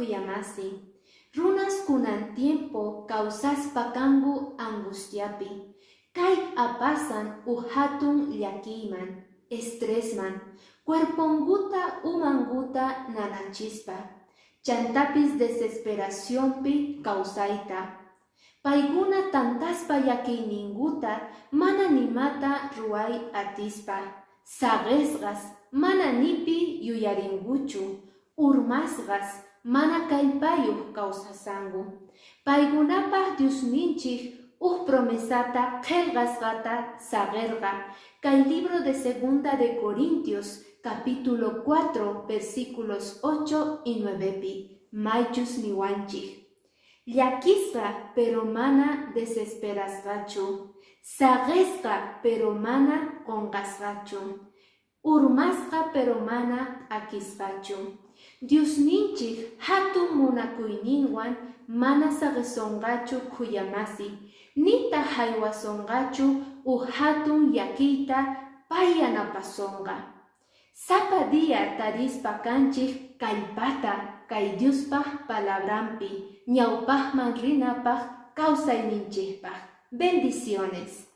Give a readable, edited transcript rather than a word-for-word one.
Khuyamasi, runas kunan tiempo kawsaspa kanku angustiapi. Kay apasan uj jatun llakiyman, estresman, cuerponkuta umankuta nanachispa, chantapis desesperacionpi kawsayta. Paykuna tantaspa llakiyninkuta mana nimata ruway atispa, saqesqas, mana nipi yuyarinkuchu, urmasqas, mana kallpayuq kawsasanku. Paykunapaq Diosninchik uj promesata qhelqasqata saqerqa kay libro de Segunda de Corintios capítulo 4 versículos 8 y 9pi, maychus niwanchik: Llakisqa pero mana desesperasqachu, saqesqa pero mana qonqasqachu, urmasqa pero mana p'akisqachu. Diosninchik hatun munakuyninwan mana saqesonqachu, khuyamasi, nitaq haywasonqachu uj hatun llakiyta, pay yanapasonqa. Sapa día tarispa kanchik kallpata kay Diospaq palabranpi ñawpaqman rinapaq kawsayninchikpaq. Bendiciones.